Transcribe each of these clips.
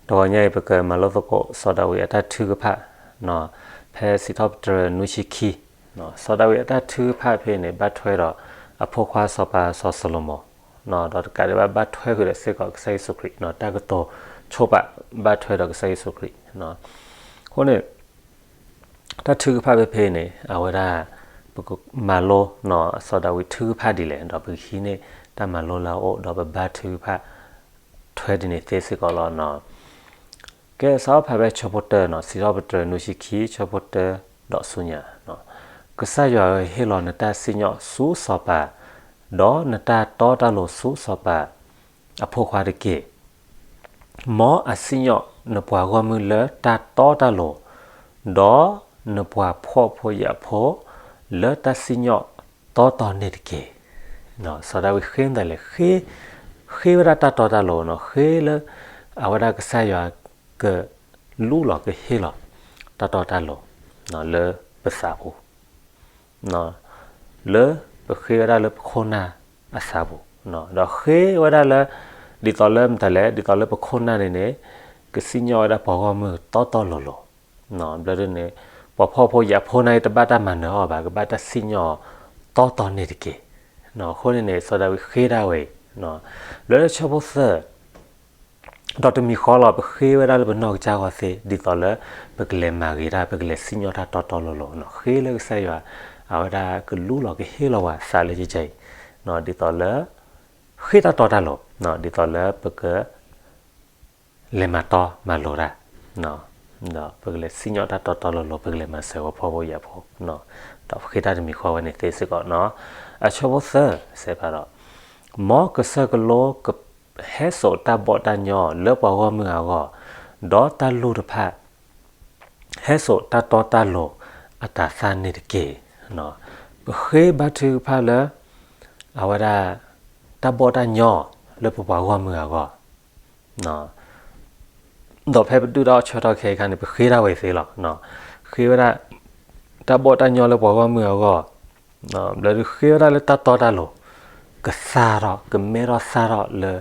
တဂီၤညါအံၤ ပကမၤလိသကိးစီၤဒၤဝံးအတၢ်ထုကဖၣ်, ဖဲစံးထီၣ်ပတြၢၤနွံဆံခံ, စီၤဒၤဝံးအတၢ်ထုကဖၣ်ဖဲန့ၣ် ဘၣ်ထွဲဒီးအဖိခွါစီၤပၤစီၤၡလိၤမိၤ, ဒီးတကးဒံးဘၣ် ဘၣ်ထွဲဃုာ်ဒီးစ့ၢ်ကီးကစၢ်ယ့ၣ်ၡူးခရံာ်, တၢ်ကတိၤဆိပာ် ဘၣ်ထွဲဒီးကစၢ်ယ့ၣ်ၡူးခရံာ်. အဃိန့ၣ် တၢ်ထုကဖၣ်ဖဲဖဲန့ၣ် အဝဲဒၣ် ပကမၤလိ စီၤဒၤဝံးထုကဖၣ်ဒ်လဲၣ်, ဒီးပကဟံးန့ၢ်တၢ်မၤလိလၢအအိၣ် ဒီးပဘါထုကဖၣ်ထွဲဒ်န့ၣ်သ့စ့ၢ်ကီးလီၤ. ကဲ စးထီၣ်ဖးဖဲဆၢဖိတၢ, စံးထီၣ်ပတြၢၤနွံဆံခံ ဆၢဖိတၢဒီးဆူညါ, ကစၢ်ယွၤဧၢ, ဟ့ၣ်လီၤနတၢ်စံၣ်ညီၣ်ဆူစီၤပၤ, ဒီးနတၢ်တီတၢ်လိၤဆူစီၤပၤ အဖိခွါတက့ၢ်. မ်အစံၣ်ညီၣ်နပှၤဂီၢ်မုၢ်လၢတၢ်တီတၢ်လိၤ, ဒီးနပှၤဖှီၣ်ဖိယာ်ဖိ လၢတၢ်စံၣ်ညီၣ်တီတီန့ၣ်တက့ၢ်. စီၤဒၤဝံးဃ့မတၤလဲၣ်, ဃ့ဝဲဒၣ်တၢ်တီတၢ်လိၤ, ဃ့လၢအဝဲဒၣ်ကစၢ်ယွၤကလူလီၤကဟ့ၣ်လီၤ တၢ်တီတၢ်လိၤ လၢပသးပူၤ လၢပဃ့ဝဲဒၣ်လၢပခိၣ်နၢ်အသးပူၤ, ဒီးဃ့ဝဲဒၣ်လၢ ဒ်သိးလၢမတၤလဲၣ်, ဒ်သိးလၢပခိၣ်နၢ်န့ၣ်န့ၣ် ကစံၣ်ညီၣ်ဝဲဒၣ်ပှၤဂီၢ်မုၢ်တီတီလိၤလိၤ, ဘျီဒ်န့ၣ် ပှၤဖှီၣ်ဖိယာ်ဖိန့ၣ်တဘၣ်တၢ်မၤနၢၤအီၤဘၣ်, ကဘၣ်တၢ်စံၣ်ညီၣ်တီတီန့ၣ်တက့ၢ်. အဃိန့ၣ်န့ၣ် စီၤဒၤဝံးဃ့ဒၣ်ဝဲအံၤ, ဘျီလၢဆၢဖိသၢ ဒီးတမံၤဃီလီၤ ပဃ့ဝဲဒၣ်လၢပနီၢ်ကစၢ်ဂီၢ်သ့, ဒ်သိးလၢပကလဲၤမၤဂ့ၤတၢ်, ပကလဲၤစံၣ်ညီၣ်တၢ်တီတီလိၤလိၤ, ဃ့လၢကစၢ်ယွၤ အဝဲဒၣ်ကလူလီၤကဟ့ၣ်လီၤပှၤသးလၢယကဲအံၤ, ဒ်သိးလၢ ဃ့တၢ်တီတၢ်လိၤ, ဒ်သိးလၢပက လဲၤမၤတီမၤလိၤတၢ်, ဒီးပကလဲၤစံၣ်ညီၣ်တၢ်တီတီလိၤလိၤ, ပကလဲၤမၤစၢၤပှၤဖှီၣ်ဖိယာ်ဖိ, ဒီးပဃ့တၢ်တမံၤဃီဝဲန့ၣ်သ့စ့ၢ်ကီး, အဆၢဖိသၢ စဲးဖးဒီး မ်ကစၢၢ်ကလိက ဟဲစိာ်တၢ်ဘီၣ်တၢ်ညီလၢပှၤဂီၢ်မုၢ်အဂီၢ်, ဒီးတၢ်လုၢ်တဖၣ် ဟဲစိာ်တၢ်တီတၢ်လိၤအတၤသၣ်န့ၣ်တက့ၢ်. ပဃ့ဘါထုကဖၣ်လၢ အဝဲဒၣ် တၢ်ဘီၣ်တၢ်ညီလၢပပှၤဂီၢ်မုၢ်အဂီၢ်, ဒီးဖဲပဒုၣ်ဒီးဆၢထီၣ်ခဲအံၤခါန့ၣ် ပဃ့ဒၣ်ဝဲသ့လီၤ. ဃ့ဝဲဒၣ် တၢ်ဘီၣ်တၢ်ညီလၢပှၤဂီၢ်မုၢ်အဂီၢ်, ဘျီဒုးဃ့ဝဲဒၣ်လၢတၢ်တီတၢ်လိၤ ကသၣ်ထီၣ် ကမဲထီၣ်သၣ်ထီၣ်လၢ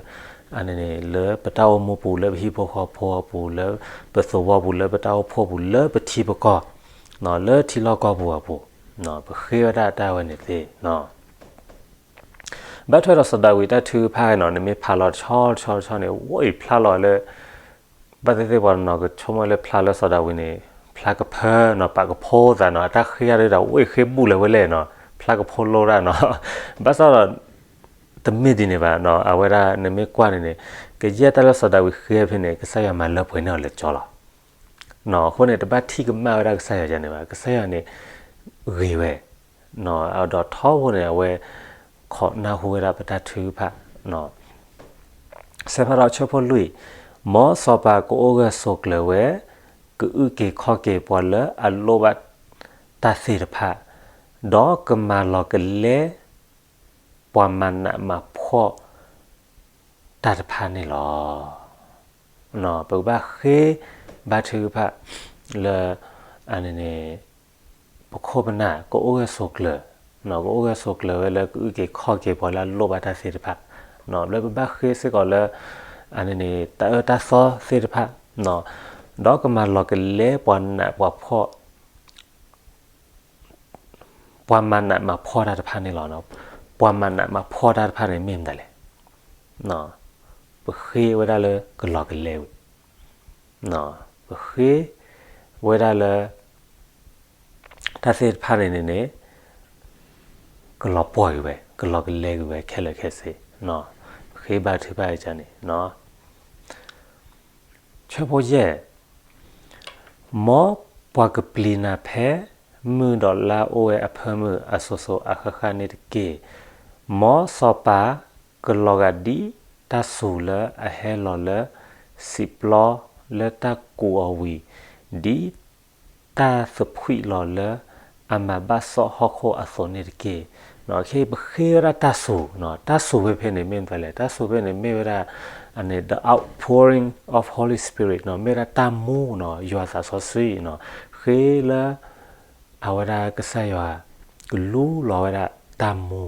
အန့ၣ်န့ၣ် လၢပတၢ်အိၣ်မူပူၤ လၢပဟံၣ်ဖိဃီဖိအပူၤ လၢပသဝီပူၤ လၢပတၢ်အိၣ်ဖှိၣ်ပူၤ လၢပထံပကီၢ် လၢထံလီၢ်ကီၢ်ပူၤအပူၤ, ပဃ့ဝဲဒၣ်တၢ်ဝဲန့ၣ်သ့ ဘၣ်ထွဲဒီးစီၤဒၤဝံးတၢ်ထုကဖၣ်နီၤ, နမ့ၢ်ဖးလီၤတဆီတဆီတဆီန့ၣ် ဝဲအံၤဖျါလီၤလၢ ဘၣ်သ့ၣ်သ့ၣ်ပှၤတနီၤကဆိကမိၣ်လၢဖျါလၢစီၤဒၤဝံးန့ၣ် ဖျါကဖၢနီၤ, ပာ်ကဖိသးနီၤ, အတၢ်ဃ့တၢ်ဒုးဒီး ဝဲအံၤဃ့ဘူၣ်လၢၤဝဲလဲၣ်နီၤ, ဖျါကဖိလိတၢ်နီၤ, ဘၣ်ဆၣ်ဒီး တမ့ၢ်ဒ်န့ၣ်ဘၣ်နီၤ, အဝဲဒၣ်နမ့ၢ်ကွၢ်န့ၣ်န့ၣ် ကယဲၢ်တၢ်လၢစီၤဒၤဝံးဃ့ဖဲန့ၣ် ကစၢ်ယွၤမၤလၢပှဲၤန့ၢ်အီၤလၢာ်ကၠီလီၤ. အဃိန့ၣ် တဘၣ်ထံၣ်ကမၣ်ဝဲဒၣ်ကစၢ်ယွၤန့ၣ်ဘၣ်, ကစၢ်ယွၤန့ၣ် ဂ့ၤဝဲ, ဒီးထီဘိန့ၣ် အဝဲခိးနၢ်ဟူဝဲဒၣ်ပတၢ်ထုကဖၣ် စဲးဖးဒီးဆၢဖိလွံၢ်, မ်စီၤပၤကအိၣ်ဂၢၢ်ဆိးကျၢၤဝဲ, ကအုၣ်က့ၤခီၣ်က့ၤပှၤလၢအလိၣ်ဘၣ်တၢ်သ့ၣ်တဖၣ်, ဒီးကမၤလီၤကလဲ ပှၤမၤနးမၤဖှီၣ်တၢ်တဖၣ်န့ၣ်လီၤ. ပကဘၣ်ဃ့ဘါထုကဖၣ်လၢ အန့ၣ်န့ၣ် ပခိၣ်ပနၢ်ကအိၣ်ဂၢၢ်ဆိးကျၢၤ, ကအိၣ်ဂၢၢ်ဆိးကျၢၤဝဲလၢ ကအုၣ်က့ၤခီၣ်က့ၤပှၤလၢအလိၣ်ဘၣ်တၢ်သ့ၣ်တဖၣ်, လၢပဘၣ်ဃ့စ့ၢ်ကီးလၢ အန့ၣ်န့ၣ် တၢ်အၢတၢ်သီသ့ၣ်တဖၣ်, ဒီးကမၤလီၤကလဲပှၤနးပှၤဖှီၣ် ပှၤမၤနးမၤဖှီၣ်တၢ်တဖၣ်န့ၣ်လီၤ. ပှၤမၤနးမၤဖှီၣ်တၢ်တဖၣ်န့ၣ်မ့ၢ်မတၤလဲၣ်. ပဃ့ဝဲဒၣ်လၢကလီၤကလဲဝဲ, ပဃ့ဝဲဒၣ်လၢ တၢ်သ့ၣ်တဖၣ်န့ၣ်န့ၣ်န့ၣ် ကလီၤပှီၢ်ကွံာ်ဝဲ ကလီၤကလဲကွံာ်ဝဲခဲလၢာ်ခဲဆ့, ပဃ့ဘါထုကဖၣ်န့ၣ် ဆၢဖိယဲၢ်, မ်ပှၤကပျံၤနၤဖဲ မုၢ်ဒီးလါအိၣ်ဝဲအဖၢမုၢ်အစိၤစိၤအဃၣ်ဃၣ်န့ၣ်တက့ၢ်. မ်စီၤပၤကလီၤဂာ်ဒ်တၢ်စူၤလၢအဟဲလီၤလၢ စံးပျီလၢတၢ်ကူးအီၤဝံၤ, ဒ်တၢ်သဖှံလီၤလၢအမၤဘၣ်စီၣ်ဟီၣ်ခိၣ်အသိးန့ၣ်တက့ၢ်. ပဃ့ဝဲဒၣ်တၢ်စူၤ, တၢ်စူၤဖဲဖဲန့ၣ်မ့ၢ်မတၤလဲၣ်. တၢ်စူၤဖဲန့ၣ်မ့ၢ်ဝဲဒၣ် အန့ၣ် the outpouring of Holy Spirit မ့ၢ်ဝဲဒၣ်တၢ်မူ, ယွၤသးစီဆှံ, ဃ့လၢ အဝဲဒၣ်ကစၢ်ယွၤကလူလီၤဝဲဒၣ်တၢ်မူ,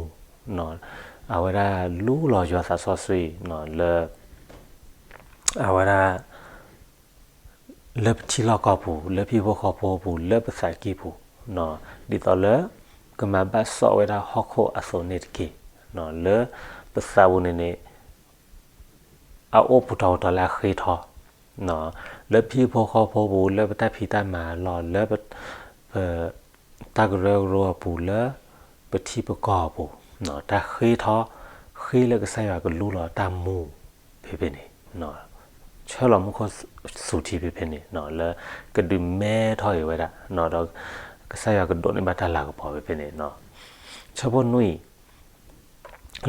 အဝဲဒၣ်လူလီၤယွၤသးစီဆှံ လၢ အဝဲဒၣ် လၢပထံလီၢ်ကီၢ်ပူၤ, လၢပဟံၣ်ဖိဃီဖိပူၤ, လၢပသးကံၢ်ပူၤ, ဒ်သိးလၢ ကမၤဘၣ်စီၣ်ဝဲဒၣ်ဟီၣ်ခိၣ်အသိးန့ၣ်တက့ၢ်. လၢပသးပူၤန့ၣ်န့ၣ် အအိၣ်ပူၤထီၣ်ပူၤထီၣ်လၢအဃ့ထီ, လၢပဟံၣ်ဖိဃီဖိပူၤ, လၢပတၢ်ဖံးတၢ်မၤအလီၢ်, လၢပ တၢ်ကရၢကရိအပူၤ, လၢပထံပကီၢ်အပူၤ, တၢ်ဃ့ထီ, ဃ့လၢကစၢ်ယွၤကလူလီၤတၢ်မူဖဲဖဲန့ၣ်, ဆှၢလီၤမူခိၣ်စူၤထံဖဲဖဲန့ၣ်, လၢကဒုးမဲထီၣ်အံၤဝဲဒၣ်, ဒီးကစၢ်ယွၤကဒိးန့ၢ်ဘၣ်တၢ်လၤကပီၤဖဲဖဲန့ၣ်, ဆၢဖိနွံ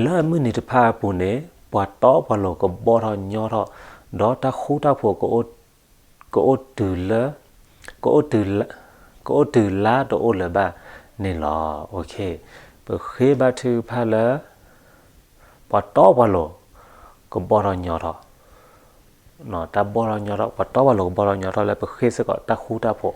လၢအမုၢ်နံၤတဖၣ်အပူၤန့ၣ် ပှၤတီပှၤလိၤကဘီထီၣ်ညီထီၣ်, ဒီးတၢ်ဃူတၢ်ဖိး ကအိၣ်တုၤလၢ, ကအိၣ်တုၤလၢ, ကအိၣ်တုၤလါတအိၣ်လၢၤဘၣ်န့ၣ်လီၤ. ပဃ့ဘါထုကဖၣ်လၢ ပှၤတီပှၤလိၤ ကဘီထီၣ်ညီထီၣ်, တၢ်ဘီထီၣ်ညီထီၣ်, ပှၤတီပှၤလိၤကဘီထီၣ်ညီထီၣ်လၢပဃ့စ့ၢ်ကီးတၢ်ဃူတၢ်ဖိး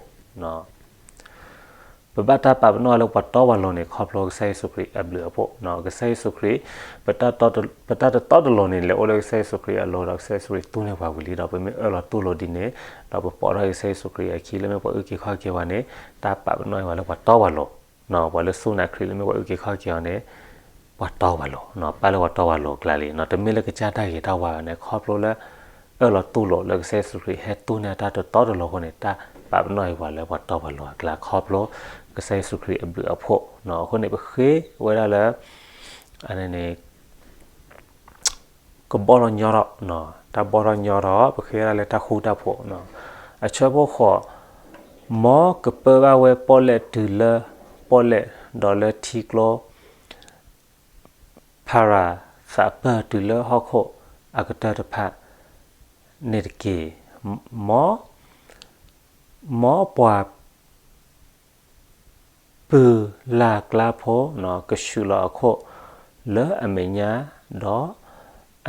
ပဘၣ်တၢ်ပာ်ပနီၣ်လၢပှၤတီပှၤလိၤန့ၣ် ခီဖျိကစၢ်ယ့ၣ်ၡူးခရံာ်အဘျုးအဖှိၣ်, ကစၢ်ယ့ၣ်ၡူးခရံာ် ပတၢ်တတီတလိၤန့ၣ် လဲၤအိၣ်လၢကစၢ်ယ့ၣ်ၡူးခရံာ်အလိၤဒီး ကစၢ်ယ့ၣ်ၡူးခရံာ်သူန့ၢ်ပှၤဝံၤလံဒီး ပမ့ၢ်အၢၣ်လီၤတူၢ်လိာ်ဒ်န့ၣ် ဒီးပပိာ်ထီၣ်က့ၤကစၢ်ယ့ၣ်ၡူးခရံာ်အခံ လၢမ့ၢ်ပှၤအုၣ်က့ၤခီၣ်က့ၤပှၤန့ၣ် တၢ်ပာ်ပနီၣ်အံၤပှၤလၢပှၤတီပှၤလိၤ, ပှၤလၢစူၢ်နာ်ခရံာ်လၢမ့ၢ်ပှၤအုၣ်က့ၤခီၣ်က့ၤအီၤန့ၣ် ပှၤတီပှၤလိၤ, ပာ်လၢပှၤတီပှၤလိၤအကျါလံ, တမ့ၢ်လၢကစၢ်တၢ်ဂ့ၤတၢ်ဝါဘၣ်န့ၣ် ခီဖျိလၢ အၢၣ်လီၤတူၢ်လိာ်လၢကစၢ်ယ့ၣ်ၡူးခရံာ်ဟဲသူန့ၢ်တၢ်တတီတလိၤအဃိန့ၣ် တၢ်ပာ်ပနီၣ်အံၤပှၤလၢပှၤတီပှၤလိၤအကျါ ခီဖျိကစၢ်ယ့ၣ်ၡူးခရံာ်အဘျုးအဖှိၣ်, အဃိန့ၣ် ပဃ့ဝဲဒၣ်လၢ အန့ၣ်န့ၣ် ကဘီထီၣ်ညီထီၣ်, တၢ်ဘီထီၣ်ညီထီၣ် ပဃ့ဝဲဒၣ်လၢတၢ်ဃူတၢ်ဖိး, အဆၢဖိဃိး, မ်ကပၢဘၣ်ဝဲပီၣ်လဲၣ်တုၤလၢပီၣ်လဲၣ်, ဒီးလၢထံကျိ ဖၤရၤသးပၢၢ်တုၤလၢဟီၣ်ခိၣ်အကတၢၢ်တဖၣ်န့ၣ်တက့ၢ်. မ်, မ်ပှၤ ပုၢ်လၢ်ကျါဖိ ကဆူးလီၤအခိၣ်လၢအမဲာ်ညါ, ဒီး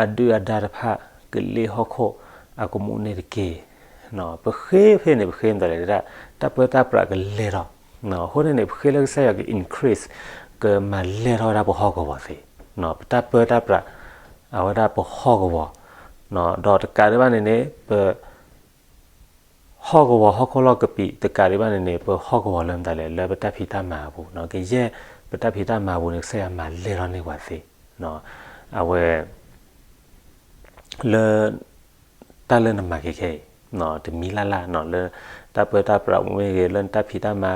အဒုၣ်အဒါတဖၣ်ကလ့ၣ်ဟီၣ်ခိၣ်အကမူၣ်န့ၣ်တက့ၢ်. ပဃ့ဖဲန့ၣ် ပဃ့မတၤလဲၣ်ဒၣ် တၢ်ပၢတၢ်ပြးကလဲၤထီၣ်, အဃိန့ၣ်န့ၣ် ပဃ့လၢကစၢ်ယွၤက increase ကမၤလဲၢ်ထီၣ်ဝဲဒၣ်ပဟီၣ်ကဝီၤသ့, ပတၢ်ပၢတၢ်ပြး အဝဲဒၣ်ပဟီၣ်ကဝီၤ, ဒီးတကးဒံးဘၣ်န့ၣ်န့ၣ် ပ ဟီၣ်ကဝီၤဟီၣ်ခိၣ်လီၢ်ကပံာ်တကးဒံးဘၣ်န့ၣ်န့ၣ် ပဟီၣ်ကဝီၤလၢမတၤလဲၣ် လၢပတၢ်ဖံးတၢ်မၤအပူၤ, ကယဲၢ်ပတၢ်ဖံးတၢ်မၤအပူၤန့ၣ် ကစၢ်ယွၤမၤလဲၢ်ထီၣ်န့ၢ်ပှၤသ့, အဝဲ လၢ တၢ်လၢနမၤက့ၤခဲအံၤ တမံၤလၢ်လၢ် လၢတၢ်ပၢတၢ်ပြးမ့ၢ်ဂ့ၤ, လၢနတၢ်ဖံးတၢ်မၤ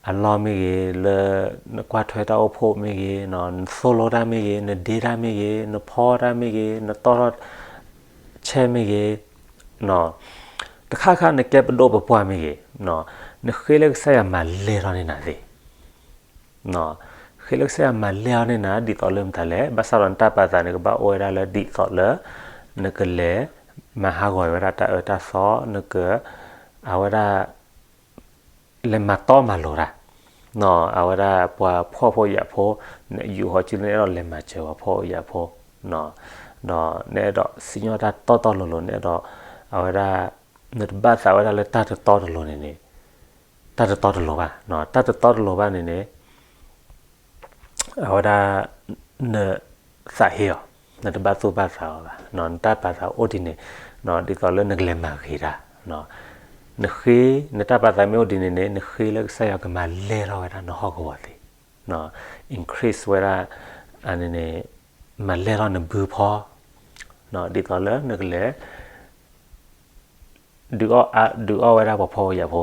အလီၢ်မ့ၢ်ဂ့ၤ, လၢနကွၢ်ထွဲတၢ်အိၣ်ဖှိၣ်မ့ၢ်ဂ့ၤ, နသိၣ်လိတၢ်မ့ၢ်ဂ့ၤ, နဒ့တၢ်မ့ၢ်ဂ့ၤ, နဖီတၢ်မ့ၢ်ဂ့ၤ, နတီၢ်ထီၣ်ဆဲးမ့ၢ်ဂ့ၤ, တခါခါနကဲပဒိၣ်ပပှၢ်မ့ၢ်ဂ့ၤ, နဃ့လၢကစၢ်ယွၤမၤလဲၢ်ထီၣ်န့ၢ်နၤသ့ ဃ့လၢကစၢ်ယွၤမၤလဲၢ်ထီၣ်န့ၢ်နၤ ဒ်သိးလၢမတၤလဲၣ်, ဘၣ်ဆၣ်ဒီးနတၢ်ပာ်သးန့ၣ် ကဘၣ်အိၣ်ဝဲဒၣ်လၢဒ်သိးလၢ နကလဲၤမၤဟးဂီၤဝဲဒၣ်တၢ်အၢတၢ်သီ, နက အဝဲဒၣ် လဲၤမၤတီမၤလိၤတၢ်, အဝဲဒၣ်ပှၤဖှီၣ်ဖိယာ်ဖိ, နယူာ်ဃီၤစုလၢနအဲၣ်ဒိးလဲၤမၤစၢၤပှၤဖှီၣ်ဖိယာ်ဖိ, ဒီးနအဲၣ်ဒိးစံၣ်ညီၣ်တၢ်တီတီလိၤလိၤ, နအဲၣ်ဒိး အဝဲဒၣ် နတဘၣ်သးဝဲဒၣ်လၢတၢ်တတီတလိၤန့ၣ်န့ၣ်, တၢ်တတီတလိၤဘၣ်, တၢ်တတီတလိၤဘၣ်န့ၣ်န့ၣ် အဝဲဒၣ် နသးဟ့အီၤ, နတဘၣ်သူၣ်ဘၣ်သးအီၤဘၣ်, နတၢ်ပာ်သးအိၣ်ဒ်န့ၣ်, ဒ်သိးလၢနကလဲၤမၤဂ့ၤတၢ်, နဃ့ နတၢ်ပာ်သးမ့ၢ်အိၣ်ဒ်န့ၣ်န့ၣ် နဃ့လၢကစၢ်ယွၤကမၤလဲၢ်ထီၣ်ဝဲဒၣ်နဟီၣ်ကဝီၤသ့, increase ဝဲဒၣ် အန့ၣ်န့ၣ် မၤလဲၢ်ထီၣ်နဘုဖီ, ဒ်သိးလၢနကလဲၤ ဒုးအီၣ်အါ ဒုးအီၣ်ဝဲဒၣ်ပှၤဖှီၣ်ဖိယာ်ဖိ,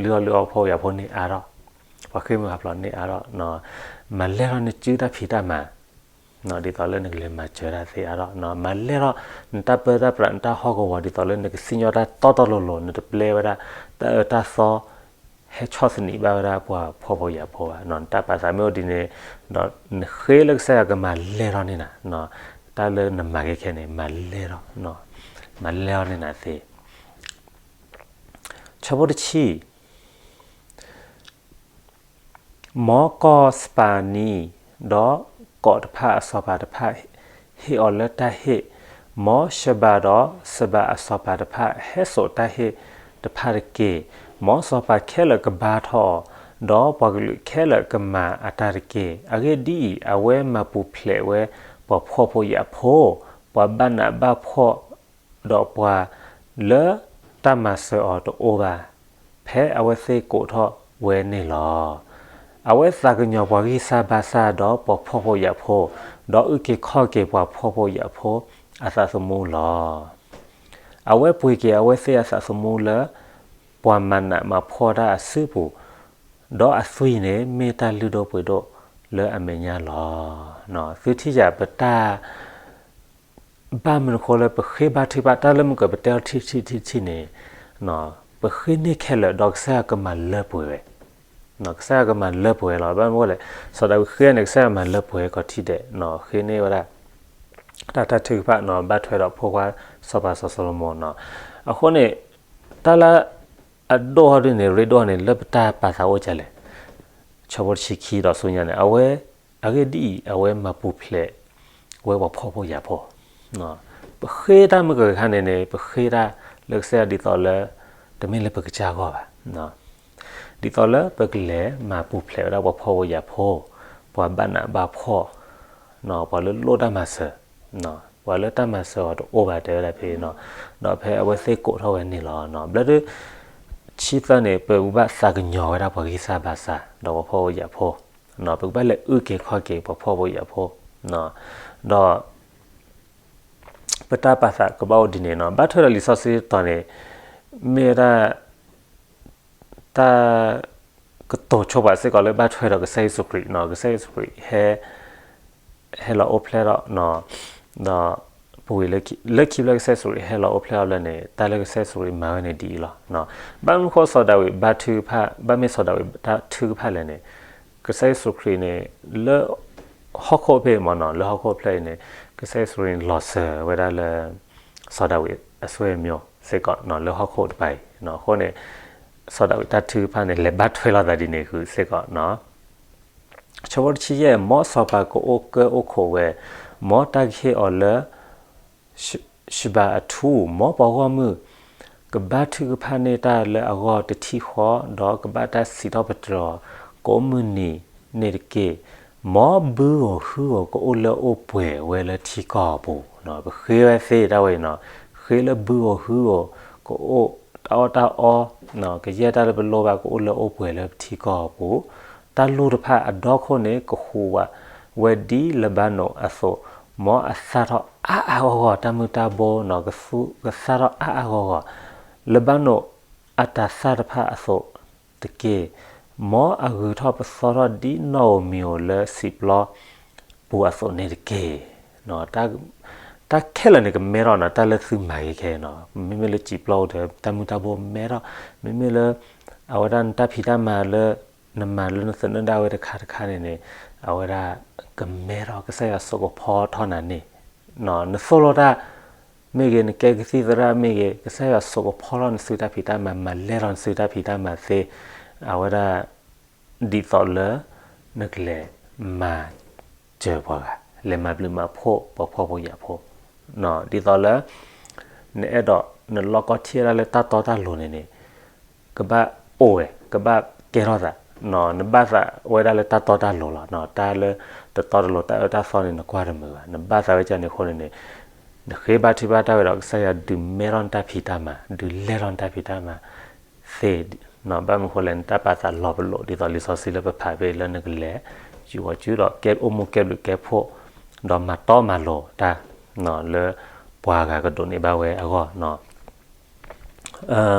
လုၢ်အီၣ်လုၢ်အီၣ်ဖှီၣ်ဖိယာ်ဖိန့ၢ်အါထီၣ်, ပှၤဃ့ၢ်မှံဟးဖျိးန့ၢ်အါထီၣ်, မၤလဲၢ်ထီၣ်နစုတၢ်ဖံးတၢ်မၤ, ဒ်သိးလၢနကလဲၤမၤစၢၤတၢ်သ့အါထီၣ်, မၤလဲၢ်ထီၣ်နတၢ်ပၢတၢ်ပြး နတၢ်ဟီၣ်ကဝီၤ ဒ်သိးလၢနကစံၣ်ညီၣ်တၢ်တီတီလိၤလိၤ, နတပျဲဝဲဒၣ် တၢ်အၢတၢ်သီ ဟဲဆီၣ်သနံးဘၣ်ဝဲဒၣ်ပှၤဖှီၣ်ဖိယာ်ဖိဘၣ်, နတၢ်ပာ်သးမ့ၢ်အိၣ်ဒ်န့ၣ်, ဒီးနဃ့လၢကစၢ်ယွၤကမၤလဲၢ်ထီၣ်န့ၢ်နၤ, တၢ်လၢနမၤက့ၤခဲန့ၣ် မၤလဲၢ်ထီၣ်, မၤလဲၢ်ထီၣ်န့ၢ်နၤသ့ ဆၢဖိတဆံ, မ်ကီၢ်စပၤနံ ဒီးကီးတဖၣ်အစီၤပၤတဖၣ် ဟ့ၣ်အီၤလၢတၢ်ဟ့ၣ်, မ်ရှဘၤဒီးစဘၤအစီၤပၤတဖၣ် ဟဲစိာ်တၢ်ဟ့ၣ်တဖၣ်တက့ၢ်. မ်စီၤပၤခဲလၢာ်ကဘါထီၣ်အီၤ, ဒီးပှၤကလုာ်ခဲလၢာ်ကမၤအတၢ်တက့ၢ်. အဂ့ၢ်ဒ်အံၤ, အဝဲမၤပူၤဖျဲးဝဲပှၤဖှီၣ်ဖိယာ်ဖိ, ပှၤဘၣ်နးဘၣ်ဖှီၣ်, ဒီးပှၤလၢ တၢ်မၤစၢၤအီၤတအိၣ်ဘၣ်, ဖဲအဝဲသ့ၣ်ကိးထီၣ်ဝဲန့ၣ်လီၤ. အဝဲသးကညီၤပှၤဂံၢ်စၢ်ဘါစၢ်ဒီးပှၤဖှီၣ်ဖိယာ်ဖိ, ဒီးအုၣ်က့ၤခီၣ်က့ၤပှၤဖှီၣ်ဖိယာ်ဖိအသးသမူလီၤ. အဝဲပှ့ၤက့ၤအဝဲသ့ၣ်အသးသမူလၢ ပှၤမၤနးမၤဖှီၣ်တၢ်အစုပူၤ, ဒီးအသွံၣ်န့ၣ်မ့ၢ်တၢ်လုၢ်ဒိၣ်ပှ့ၤဒိၣ်လၢအမဲာ်ညါလီၤ. သုထံၣ်ယၤပတၢ် ဘၣ်မနုၤဃိလၢပဃ့ဘါထုကဖၣ်တၢ်လၢမုၢ်ကပတဲထံထံထံထံန့ၣ်, ပဃ့န့ၢ်ခဲလၢာ်ဒီးကစၢ်ယွၤကမၤလၢပှဲၤဝဲ, ကစၢ်ယွၤကမၤလၢပှဲၤလီၤ. ဘၣ်မနုၤလဲၣ်, စီၤဒၤဝံးဃ့န့ၣ် ကစၢ်ယွၤမၤလၢပှဲၤခီထံဒဲး, ဃ့န့ၢ်ဝဲဒၣ် တၢ်တၢ်ထုကဖၣ်နီၤ ဘၣ်ထွဲဒီးဖိခွါစီၤပၤစီၤၡလိၤမိၣ်နီၤ. အဃိန့ၣ် တၢ်လၢအဒိၣ်ထီၣ်ဒ်န့ၣ် ရ့ဒိၣ်န့ၣ် လၢပတၢ်ပာ်သးအိၣ်ဒ်လဲၣ်. ဆၢဖိတဆံခံဒီးဆူညါန့ၣ် အဝဲ အဂ့ၢ်ဒ်အံၤ အဝဲမၤပူၤဖျဲးဝဲပှၤဖှီၣ်ဖိယာ်ဖိ. ပဃ့တၢ်မုၢ်ကဂ့ၤခါန့ၣ်န့ၣ် ပဃ့တၢ်လၢကစၢ်ယွၤဒ်သိးလၢ တမ့ၢ်လၢပကစၢ်အဂီၢ်ဘၣ်. ဒ်သိးလၢပကလဲၤမၤပူၤဖျဲးဝဲဒၣ်ပှၤဖှီၣ်ဖိယာ်ဖိ, ပှၤဘၣ်နးဘၣ်ဖှီၣ်, ပှၤလၢလိၣ်တၢ်မၤစၢၤ, ပှၤလၢတၢ်မၤစၢၤအီၤတအိၣ်ဘၣ်တဲဝဲဒၣ်ဖဲနီၤ, ဒီးဖဲအဝဲသ့ၣ်ကိးထီၣ်ဝဲန့ၣ်လီၤ. ဘျီဒုး ဆံသၢန့ၣ် ပကဘၣ်သးကညီၤဝဲဒၣ်ပှၤဂံၢ်စၢ်ဘါစၢ် ဒီးပှၤဖှီၣ်ဖိယာ်ဖိ, ပကဘၣ်လဲၤအုၣ်က့ၤခီၣ်က့ၤပှၤဖှီၣ်ဖိယာ်ဖိ, ဒီး ပတၢ်ပာ်သးကဘၣ်အိၣ်ဒ်န့ၣ်နီၤ. ဘၣ်ထွဲဒီးလံာ်စီဆှံတတီၤန့ၣ် မ့ၢ်ဝဲဒၣ် တၢ်ကတိၤဆိပာ်စ့ၢ်ကီးလၢဘၣ်ထွဲဒီးကစၢ်ယ့ၣ်ၡူးခရံာ်နီၤ. ကစၢ်ယ့ၣ်ၡူးခရံာ်ဟဲ ဟဲလီၤအိၣ်ဖျဲၣ်ထီၣ် ဒီးပဝံၤလၢခံဖျၢၣ်ကစၢ်ယ့ၣ်ၡူးခရံာ်ဟဲလီၤအိၣ်ဖျဲၣ်ထီၣ်ဖဲန့ၣ် တၢ်လၢကစၢ်ယ့ၣ်ၡူးခရံာ်မၤဝဲန့ၣ်ဒ်အံၤလီၤ. ဘၣ်မနုၤဃိစီၤဒၤဝံးဘါထုကဖၣ်, ဘၣ်မ့ၢ်စီၤဒၤဝံးဘါထုကဖၣ်လဲၣ်န့ၣ်, ကစၢ်ယ့ၣ်ၡူးခရံာ်န့ၣ် လၢ ဟီၣ်ခိၣ်ဖဲအံၤမ့ၢ်နီၤ, လၢဟီၣ်ခိၣ်ဖျၢၣ်အံၤန့ၣ် ကစၢ်ယ့ၣ်ၡူးခရံာ်န့ၣ်လီၤစၢၤဝဲဒၣ်လၢ စီၤဒၤဝံးအစွဲအမျိုး စ့ၢ်ကီးနီၤ လၢဟီၣ်ခိၣ်တဖၣ်အံၤ. အဃိန့ၣ် စီၤဒၤဝံးတၢ်ထုကဖၣ်န့ၣ် လဲၤဘၣ်ထွဲလိာ်သးဒ်န့ၣ်ဃုာ်စ့ၢ်ကီးနီၤ. ဆၢဖိတဆံယဲၢ်, မ်စီၤပၤကအိၣ်ကၢအိၣ်ခိးဝဲ, မ်တၢ်ကဟ့ၣ်အီၤလၢ ရှဘၤအထူ, မ်ပှၤဂီၢ်မုၢ် ကဘါထုကဖၣ်န့ၢ်တၢ်လၢအဂီၢ်တထံၣ်ဃီ, ဒီးကဘၣ်တၢ်စံးထီၣ်ပတြၢၤအီၤ ကိးမုၢ်နံၤန့ၣ်တက့ၢ်. မ်ဘုဧိၤဟုဧိၤကအိၣ်လၢအိၣ်ပှဲၤဝဲလၢထံကီၢ်အပူၤ. ပဃ့ဝဲသ့ၣ်တၢ်ဝဲအံၤနီၤ, ဃ့လၢဘုဧိၤဟုဧိၤ ကအိၣ်တၢ်အီၣ်တၢ်အီ, ကယဲၢ်တၢ်လၢပလိၣ်ဘၣ်ကအိၣ်လၢအိၣ်ပှဲၤလၢပထံကီၢ်အပူၤ, တၢ်လူၢ်တဖၣ်အဒီခိၣ်န့ၣ် ကဟူးဝးဝဲဒ်လဘၤနိၣ်အသိး, မ်အသၣ်ထီၣ်အါအါဂီၢ်ဂီၢ်, တၢ်မုၢ်တၢ်ဘိနီၤ ကသူကသၣ်ထီၣ်အါအါဂီၢ်ဂီၢ်, လဘၤနိၣ်အတၤသၣ်တဖၣ်အသိးတက့ၢ်. မ်အဂုၤထီၣ်ပသီထီၣ်ဒ်နီၣ်ဧိၤမံၤဧိၤလၢစံာ်ပျီပူၤအသိးန့ၣ်တက့ၢ်. တၢ်ခဲလၢာ်န့ၣ်ကမဲထီၣ်နီၤ, တၢ်လၢသုမၤဂ့ၤခဲအံၤနီၤ, မ့မ့ၢ်လၢစံာ်ပျီပူၤဒီး တၢ်မုၢ်တၢ်ဘိမဲထီၣ်, မ့မ့ၢ်လၢ အဝဲဒၣ်နတၢ်ဖံးတၢ်မၤလၢ နမၤလၢနသနၢၣ်ဒၣ်ဝဲတခါတခါန့ၣ်န့ၣ်, အဝဲဒၣ်ကမဲထီၣ် ကစၢ်ယွၤစိာ်ကဖီထီၣ်နၤန့ၣ်, နသိၣ်လိတၢ်မ့ၢ်ဂ့ၤ, နကဲကသံၣ်သရၣ်မ့ၢ်ဂ့ၤ, ကစၢ်ယွၤစိာ်ကဖီထီၣ်နစုတၢ်ဖံးတၢ်မၤ, မၤလဲၢ်ထီၣ်နစုတၢ်ဖံးတၢ်မၤသ့, အဝဲဒၣ် ဒ်သိးလၢ နကလဲၤမၤစၢၤပှၤဂၤ, လဲၤမၤဘျုးမၤဖှိၣ်ပှၤဖှီၣ်ဖိယာ်ဖိ, ဒ်သိးလၢ နအဲၣ်ဒိးနလီၢ်ကီထံၣ်ဝဲဒၣ်လၢတၢ်တီတၢ်လိၤန့ၣ်န့ၣ်, ကဘၣ်အိၣ်ဝဲ, ကဘၣ်ကဲထီၣ်သး, နဘၣ်သးဝဲဒၣ်လၢတၢ်တီတၢ်လိၤလီၤ. တၢ်လၢတတီတလိၤတၢ်အၢတၢ်သီန့ၣ် နကွၢ်တမုာ်ဘၣ်, နဘၣ်သးဝဲဒ်န့ၣ်အဃိန့ၣ်န့ၣ်, နဃ့ဘါထုကဖၣ်တၢ်ဝဲဒီး ကစၢ်ယွၤဒုးမဲထီၣ်နတၢ်ဖံးတၢ်မၤ, ဒုးလဲၢ်ထီၣ်နတၢ်ဖံးတၢ်မၤသ့, ဘၣ်မနုၤဃိလဲၣ် နတၢ်ပာ်သးလီၤပလိာ် ဒ်သိးလံာ်စီဆှံလၢပဖးဖဲအံၤလၢနကလဲၤ ယူၤအီၤစုဒီးကဲအိၣ်မူကဲဘျုးကဲဖှိၣ်, ဒီးမၤတီမၤလိၤတၢ် လၢပှၤဂၤကဒိးန့ၢ်ဘၣ်ဝဲအဂီၢ်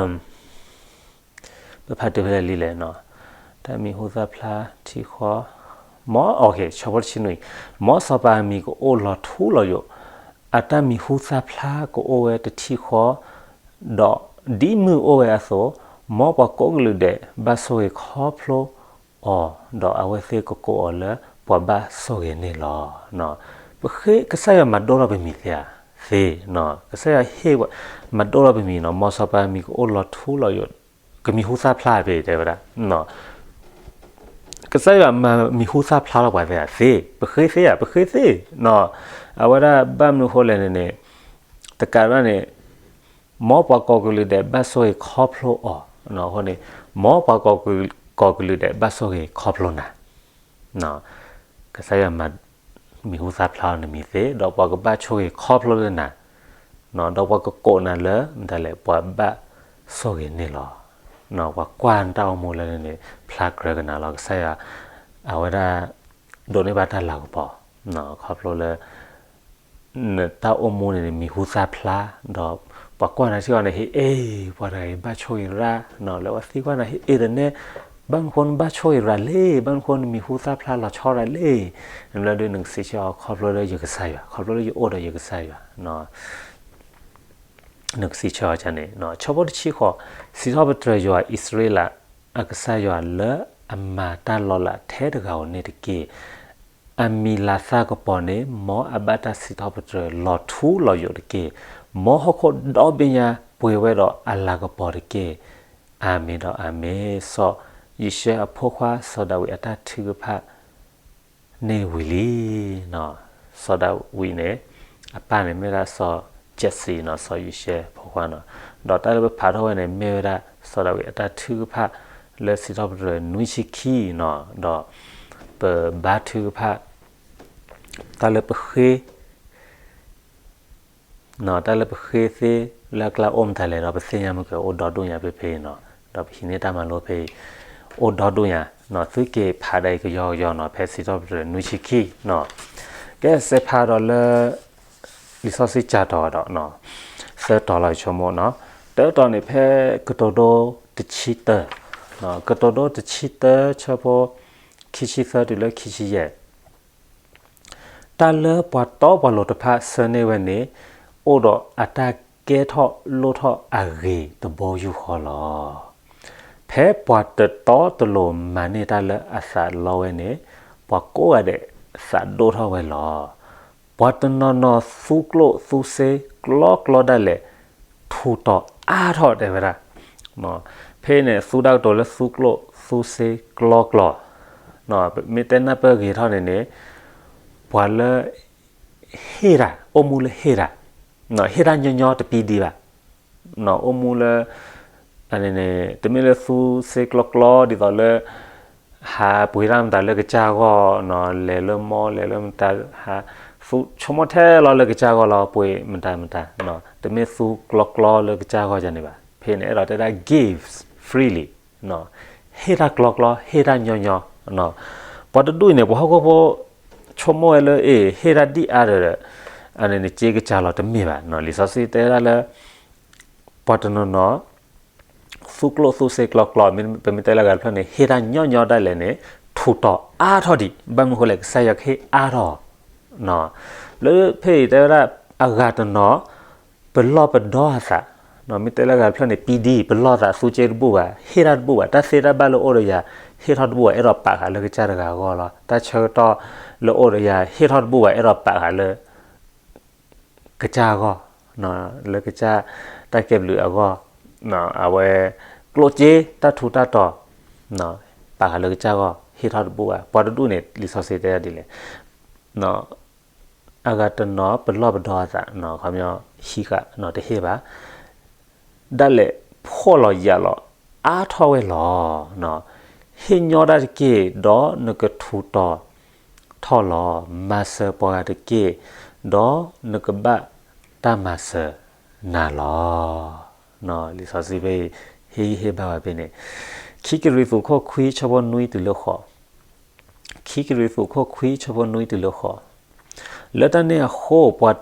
ပဖးတုၤဖဲလဲၣ်လံလဲၣ်, တၢ်မံၤဟူသၣ်ဖျါထံဃီ, မ်, ဆၢဖိတဆံနွံ, မ်စီၤပၤအမံၤကအိၣ်လီၤထူလီၤယိာ်, အတၢ်မံၤဟူသၣ်ဖျါကအိၣ်ဝဲတထံၣ်ဃီ, ဒီးဒ်မုၢ်အိၣ်ဝဲအသိး, မ်ပှၤကိးကလုာ်ဒဲးဘၣ်ဆိၣ်ဂ့ၤခီဖျိအီၤ, ဒီးအဝဲသ့ၣ်ကကိးအီၤလၢပှၤဘၣ်ဆိၣ်ဂ့ၤန့ၣ်လီၤ. ပဃ့ကစၢ်ယွၤမၤဒိၣ်ထီၣ်ပမံၤသ့ဧါ, သ့, ကစၢ်ယွၤဟ့ၣ်ပှၤမၤဒိၣ်ထီၣ်ပမံၤနီၤ, မ်စီၤပၤအမံၤကအိၣ်လီၤထူလီၤယိာ်, ကမံၤဟူသၣ်ဖျါဖဲတဲဝဲဒၣ်, ကစၢ်ယွၤမၤမံၤဟူသၣ်ဖျါလီၤပှၤသ့ဧါ, သ့, ပဃ့သ့ဧါ, ပဃ့သ့, အဝဲဒၣ်ဘၣ်မနုၤဃိလဲၣ်န့ၣ်န့ၣ်, တကးဒၣ်န့ၣ်, မ်ပှၤကိးကလုာ်ဒဲးဘၣ်ဆိၣ်ဂ့ၤခီဖျိအီၤ, အဃိန့ၣ်, မ်ပှၤကိးကလုာ်ဒဲးဘၣ်ဆိၣ်ဂ့ၤခီဖျိနၤ, ကစၢ်ယွၤမၤမံၤဟူသၣ်ဖျါလီၤနမံၤသ့, ဒီးပှၤကဘၣ်ဆိၣ်ဂ့ၤခီဖျိလၢနၤ, ဒီးပှၤကကိးနၤလၢ မတၤလဲၣ်, ပှၤဘၣ် ဆိၣ်ဂ့ၤန့ၣ်လီၤ. ပှၤကွၢ်နတၢ်အိၣ်မူလၢန့ၣ်န့ၣ် ဖျါကြၢးကနၤလီၤ. ကစၢ်ယွၤ အဝဲဒၣ် ဒိးန့ၢ်ဘၣ်တၢ်လၤကပီၤ ခီဖျိလၢ နတၢ်အိၣ်မူန့ၣ်န့ၣ် မံၤဟူသၣ်ဖျါ, ဒီးပှၤကွၢ်နၤထံၣ်အီၤန့ၣ် ဟ့ၣ်အ့ၣ် ပှၤတဂၤအံၤဘၣ်ဆိၣ်ဂ့ၤရၣ်, လၢပှၤသံကွၢ်နၤ ဟ့ၣ်အ့ၣ်တနဲ, ဘၣ်မနုၤဃိနဘၣ်ဆိၣ်ဂ့ၤရၣ်လဲၣ်, ဘၣ်မနုၤဃိနမံၤဟူသၣ်ဖျါလီၤဆီရၣ်လဲၣ်, နဘျီဒုးနကစံးဆၢအီၤ ခီဖျိလၢယကစၢ်ယွၤ, ခီဖျိလၢယအိၣ်ဒီးယကစၢ်ယွၤ နကစံးဆၢအီၤန့ၣ် ဆၢဖိတဆံဃိး, စံးထီၣ်ပတြၢၤယွၤအံၣ်စရ့လးအကစၢ်ယွၤလၢအမၤတၢ်လီၤလးထဲတဂၤဧိၤန့ၣ်တက့ၢ်. အမံၤလၤသၣ်ကပီၤန့ၣ် မ်အဘၣ်တၢ်စံးထီၣ်ပတြၢၤလီၤထူလီၤယိာ်တက့ၢ်. မ်ဟီၣ်ခိၣ်ဒီဘ့ၣ်ညါပှ့ၤဝဲဒီးအလၤကပီၤတက့ၢ်. အၤမ့ၣ်ဒီးအၤမ့ၣ်. စီၤယံၤၡဲအဖိခွါ စီၤဒၤဝံးအတၢ်ထုကဖၣ် န့ၣ်ဝံၤလံ. စီၤဒၤဝံးန့ၣ် အပၢ်န့ၣ်မ့ၢ်ဒၣ်စီၤကၠဲးစံနီၤ, စီၤယံၤၡဲဖိခွါနီၤ. ဒီးတၢ်လၢပဖးထီၣ်ဝဲန့ၣ် မ့ၢ်ဝဲဒၣ်စီၤဒၤဝံးအတၢ်ထုကဖၣ်လၢစံးထီၣ်ပတြၢၤနွံဆံခံနီၤ. ဒီးပဘါထုကဖၣ် တၢ်လၢပဃ့ တၢ်လၢပဃ့သ့လၢအကျါအိၣ်မတၤလဲၣ်ဒီး ပသ့ၣ်ညါမ့ၢ်ကအိၣ်ဒီဒူၣ်ညါဖဲဖဲအံၤနီၤ. ဒီးပဟံးန့ၢ်တၢ်မၤလိဖဲအံၤ အိၣ်ဒီဒူၣ်ညါနီၤ. သုက့ၤဖးဒၣ်အံၤကယီကယီနီၤ, ဖဲစံးထီၣ်ပတြၢၤနွံဆံခံနီၤ. ကဲစဲးဖးဒီးလၢ လံာ်စီဆှံကၠၢ်တီၤဒီး သၢတီၤလီၤဆိကမိၣ်နီၤ. တၢတီၤန့ၣ်ဖဲကတိၤဒိတဆံတၢ, ကတိၤဒိတဆံတၢ ဆၢဖိ ခံဆံသၢတုၤလၢခံဆံယဲၢ် တၢ်လၢပှၤတီပှၤလိၤတဖၣ်ဆၢန့ၢ်ဝဲန့ၣ် အိၣ်ဒီးအတၢ်ကဲထီၣ်လိၣ်ထီၣ်အဂ့ၤတဘိယူၢ်ဃီလီၤ. ဖဲပှၤတတီတလိၤမၤန့ၢ်တၢ်လၢအသးလီဝဲန့ၣ် ပှၤကိးဂၤဒဲးသးဒိၣ်ထီၣ်ဝဲလီၤ. ပှၤတနီၤနီၤသူကျိၣ်သူစ့ကျီကျီဒၣ်လဲာ် ထူးတီၤအါထီၣ်တဲဝဲဒၣ် ဖဲန့ၣ် သူတၢ်ကတိၤလၢသူကျိၣ်သူစ့ကျီကျီ, မ့ၢ်တဲနၢ်ပၢၢ်ဂ့ၤထီၣ်န့ၣ်န့ၣ် ပှၤလၢ ဟ့ၣ်တၢ် အိၣ်မူလၢဟ့ၣ်တၢ်, ဟ့ၣ်တၢ်ညီညီတပံဒံးဘၣ်, အိၣ်မူလၢ န့ၣ် တမ့ၢ်လၢသူစ့ကျီကျီဒ်သိးလၢ ဟးပှ့ၤတၢ်မတၤလၢကစၢ်ဂီၢ်, လဲၤလၢမီလဲၤလၢမတၤ ဟး သူဆိကမိၣ်ထဲလီၤလၢကစၢ်ဂီၢ်လီၤ ပှ့ၤမတၤမတၤ, တမ့ၢ်သူကျီကျီလၢကစၢ်ဂီၢ်ဒ်န့ၣ်ဘၣ်. ဖဲန့ၣ် အဲၣ်ဒိးတဲဒၣ် gives freely, ဟ့ၣ်တၢ်ကျီကျီ ဟ့ၣ်တၢ်ညီညီ, ပှၤတဒူၣ်အံၤန့ၣ် ပှၤဟီၣ်ခိၣ်ဖိ ဆိကမိၣ်ဝဲလၢ အ့ၣ် ဟ့ၣ်တၢ်ဒ်အါဒီး အန့ၣ်န့ၣ် စ့ကစၢ်လီၤ တမ့ၢ်ဘၣ်. လံာ်စီဆှံတဲဒၣ်လၢ ပှၤတနီၤနီၤ သူကျိၣ်သူစ့ကျီကျီ, ပမ့ၢ်တဲလၢအဂၤတဖျၢၣ်န့ၣ် ဟ့ၣ်တၢ်ညီညီဒၣ်လဲာ်န့ၣ် ထူးတီၤအါထီၣ်ဒံး, ဘၣ်မနုၤဃိလဲၣ် ကစၢ်ယွၤကဟ့ၣ်အါထီၣ် လၢဖဲအံၤတဲဝဲဒၣ် အဂၤတနီၤ ပလီၢ်ပဒီအသး, မ့ၢ်တဲလၢအဂၤတဖျၢၣ်န့ၣ် ပံဒံ ပလီၢ်သးသူစ့တဘူၣ်ဘၣ်, ဟ့ၣ်တၢ်တဘူၣ်ဘၣ်, တၢ်သ့တၢ်ဘၣ်လၢအိၣ်ဒီးယၤ ဟ့ၣ်ထီၣ်တဘူၣ်ဘၣ် အဲၣ်ဒိးပာ်ဃာ်လၢကစၢ်တဂၤအဂီၢ်လီၤ. တၢ်ဆၢကတီၢ်လၢအိၣ်ဒီးယၤ ဟ့ၣ်ထီၣ်တဘူၣ်ဘၣ် အဲၣ်ဒိးပာ်ဃာ်လၢ ကစၢ်အဂီၢ်, လၢကစၢ်တၢ်ကဲဘျုးအဂီၢ်, အဝဲ ကျိၣ်စ့တၢ်ထူးတၢ်တီၤ ပာ်ဃာ်လၢကစၢ်အဂီၢ် ဟ့ၣ်ထီၣ်တဘူၣ်ဘၣ်. ပှၤတဒူၣ်န့ၣ် လံာ်စီဆှံတဲဒ်လဲၣ် အဂၤတနီၤ ပလီၢ်ပဒီအသး ခီပညီ ဟံးဃာ် တဟ့ၣ်ဘၣ် ဒၣ်လဲာ်ဖှီၣ်လီၤယာ်လီၤအါထီၣ်ဝဲလီၤ. ဟ့ၣ်ညီတၢ်တက့ၢ် ဒီးနကထူးတီၤထီၣ်လီၤ. မၤစၢၤပှၤဂၤတက့ၢ် ဒီးနကဘၣ်တၢ်မၤစၢၤနၤလီၤ. လံာ်စီဆှံဖဲအံၤ ဟ့ၣ်ဂံၢ်ဟ့ၣ်ဘါဝဲဖဲန့ၣ် ခံကရံၣ်သူးခိၣ်ခွံဆၢဖိနွံတုၤလၢဃိး, ခံကရံၣ်သူးခိၣ်ခွံဆၢဖိနွံတုၤလၢဃိး, လၢတၢ်န့ၣ်အဃိ ပှၤ